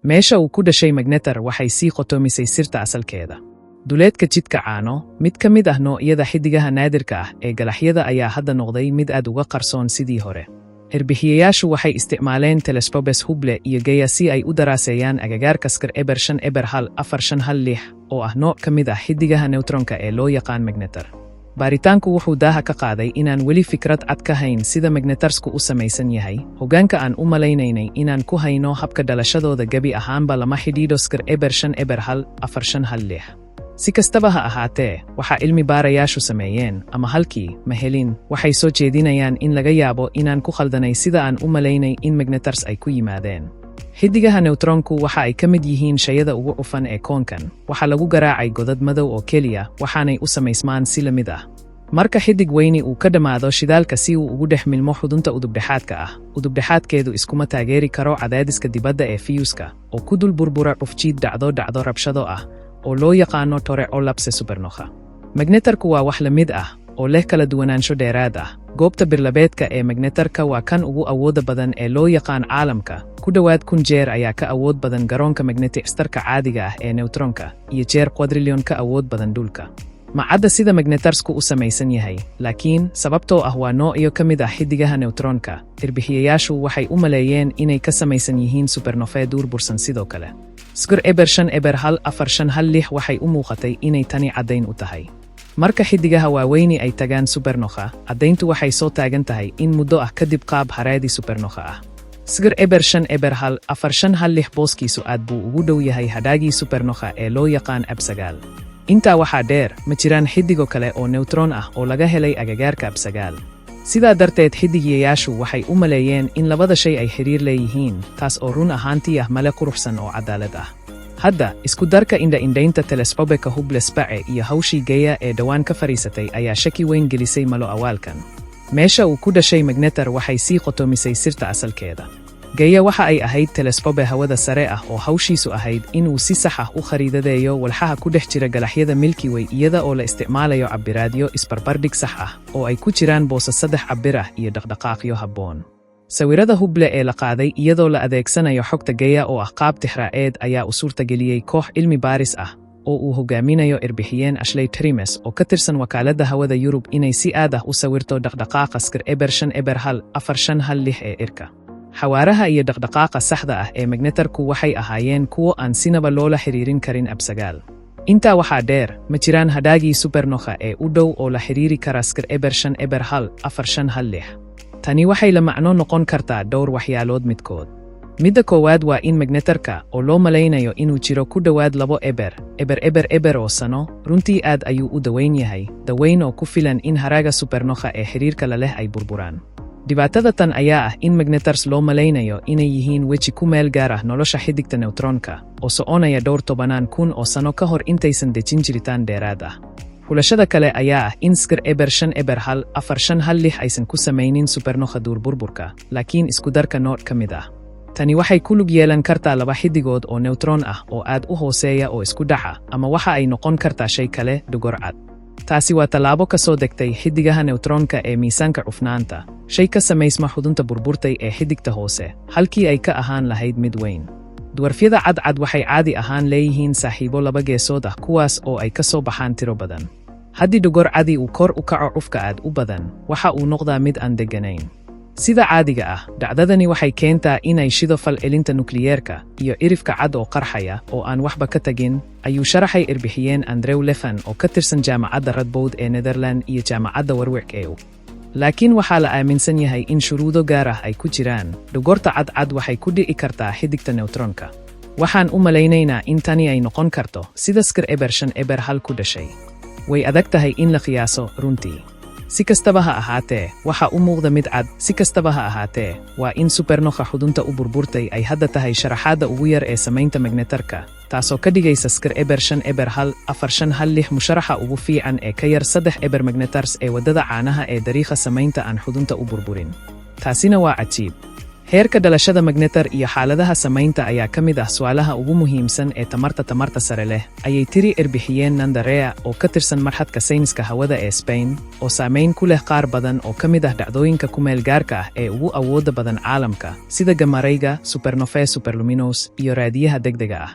Meesha uu ku dhashay magnetar waxay sii qotomisay sirta asalkeeda. Duleedka jidka caano, mid ka mid ah noocyada xiddigaha naadirka ah ee galaxyada ayaa hadda noqday mid aad uga qarsoon sidii hore. Cirbixiyayaashu waxay isticmaaleen telescopes Hubble iyo Gaia si ay u daraaseeyaan agagaarka Sgr 0501456 oo ah nooc ka mid ah xiddigaha neutronka ee loo yaqaan magnetar. Baaritaanku wuxuu daaha ka qaaday inaan weli fikrad cad ka hayn sida magnetarsku u samaysan yahay. Hoggaanka aan u malaynaynay inaan ku hayno habka dhalashadooda gebi ahaanba lama xidhiidho Sgr 0501456. Si kastaba ha ahaatee, waxa cilmi baarayaashu sameeyeen, ama halkii, ma helin, waxay soo jeedinayaan in laga yaabo inaan ku khaldanay sida aan u malaynay in magnetars ay ku yimaadeen. Xiddigaha neutronku waxa ay ka mid yihiin shayada ugu cufan ee koonkan. Waxaa lagu garaacay godad madow oo keliya, waxaanay u samaysmaan si la mid ah. Marka xiddig weyni uu ka dhammaado shidaalka si uu ugu dhex milmo xudunta udubdhexaadka ah, udubdhexaadkeedu iskuma taageeri karo cadaadiska dibadda ee fiyuuska, oo ku dul burbura cufjiid dhacdo rabshado ah oo loo yaqaano torre collapse supernova. Magnetarku waa wax la mid ah oo leh kala duwanaansho dheeraad ah. Goobta birlabeedka ee magnetarka waa kan ugu awoodda badan ee loo yaqaan caalamka, ku dhowaad 1000 jeer ayaa ka awood badan garoonka magnetic starka caadiga ah ee neutronka, iyo jeer quadrillion ka awood badan dhulka. Ma cadda sida magnetarsku u samaysan yahay, laakiin sababtoo ah waa noocyo ka mid ah xiddigaha neutronka, cirbixiyayaashu waxay u maleeyeen inay ka samaysan yihiin supernovae duurbursan sidoo kale. Sgr 0501456 waxay u muuqatay inay tani caddayn u tahay. Marka xiddigaha waaweyni ay tagaan supernova, caddayntu waxay soo taagan tahay in muddo ah kadib qaab haraadi supernova ah. Sgr 0501456 booskiisu aad buu ugu dhow yahay hadhaagii supernova ee loo yaqaan Ap 9. Intaa waxaa dheer, ma jiraan xiddigo kale oo neutron ah oo laga helay agagaarka Ap 9. Sidaa darteed, xiddigiyayaashu waxay u maleeyeen in labada shay ay xidhiir leeyihiin, taas oo run ahaantii ah male quruxsan oo cadaalad ah. Hadda, isku darka indha-indhaynta telescopeka Hubble Space iyo hawshii Gaia ee dhowaan ka fadhiisatay ayaa shaki weyn gelisay malo awaalkan. Meesha uu ku dhashay magnetar waxay sii qotomisay sirta asalkeeda. Gaia waxa ay ahayd telescope hawada sare ah oo hawshiisu ahayd in uu si sax ah u khariidadeeyo walxaha ku dhex jira galaxyada Milky Way iyada oo la isticmaalayo cabbiraadyo isbarbardhig sax ah oo ay ku jiraan boosas saddex cabbir ah iyo dhaqdhaqaaqyo habboon. Sawirada Hubble ee la qaaday iyadoo la adeegsanayo xogta Gaia oo ah qaab tixraaceed ayaa u suurtageliyey koox cilmi baaris ah oo uu hogaaminayo erbixiyeen Ashley Trimes oo ka tirsan wakaaladda hawada Yurub inay si aad ah u sawirto dhaqdhaqaaqa Sgr 0501456 ee irka. Xawaaraha iyo dhaqdhaqaaqa saxda ah ee magnetarku waxay ahaayeen kuwo aan sinaba loola xiriirin karin Ap 9. Intaa waxaa dheer, ma jiraan hadhaagii supernova ee u dhow oo la xiriiri kara Sgr 0501456. Tani waxay la macno noqon kartaa dhowr waxyaalood midkood. Midda koowaad waa in magnetarka, oo loo malaynayo inuu jiro ku dhowaad 2000 oo sano, runtii aad ayuu u daweyn yahay, daweyn oo ku filan in haraaga supernova ee xiriirka la leh ay burburaan. Dhibaatada tan ayaa ah in magnetars loo malaynayo inay yihiin weji ku meel gaar ah nolosha xiddigta neutronka, oo soconaya dhowr tobanaan kun oo sano ka hor intaysan dejin jiritaan dheeraad ah. Xulashada kale ayaa ah in Sgr 0501456 aysan ku samaynin supernova duurburburka, laakiin iskudarka nooc ka mid ah. Tani waxay ku lug yeelan kartaa laba xiddigood oo neutron ah oo aad u hooseeya oo isku dhaca, ama waxa ay noqon kartaa shay kale, dhogor cad. Taasi waa tallaabo ka soo degtay xiddigaha neutronka ee miisaanka cufnaanta, shay ka samaysma xudunta burburtay ee xiddigta hoose, halkii ay ka ahaan lahayd mid weyn. Dwarfyada cadcad waxay caadi ahaan leeyihiin saaxiibo laba geesood ah kuwaas oo ay ka soo baxaan tiro badan. Haddii dhogor cadi uu kor u kaco cufka aad u badan, waxa uu noqdaa mid aan degganayn. Sida caadiga ah, dhacdadani waxay keentaa inay shido falcelinta nukliyeerka iyo cirifka cad oo qarxaya oo aan waxba ka tagin, ayuu sharaxay erbixiyeen Andrew Lefan oo ka tirsan Jaamacadda Radboud ee Netherland iyo Jaamacadda Warwick EU. Laakiin waxaa la aaminsan yahay in shuruudo gaar ah ay ku jiraan, dhogorta cadcad waxay ku dhici kartaa xiddigta neutronka. Waxaan u malaynaynaa in tani ay noqon karto sida Sgr 050 ku dhashay. Way adag tahay in la qiyaaso, runtii. Si kastaba ha ahaatee, waxa u muuqda mid cad, si kastaba ha ahaatee, waa in supernova xudunta u burburtay ay hadda tahay sharaxaadda ugu yar ee samaynta magnetarka, taasoo ka dhigaysa Sgr 0501456 musharaxa ugu fiican ee ka yar 3.0 magnetars ee waddada caanaha ee dariiqa samaynta aan xudunta u burburin. Taasina waa cajiib. Heerka dhalashada magnetar iyo xaaladaha samaynta ayaa ka mid ah su'aalaha ugu muhiimsan ee tamarta sare leh, ayay tiri erbixiyeen Nanda Rea oo ka tirsan marxadka sayniska hawada ee Spain, oo saameyn ku leh qaar badan oo ka mid ah dhacdooyinka ku meel gaarka ah ee ugu awoodda badan caalamka, sida gamarayga, supernovae superluminous iyo raadiyaha degdega ah.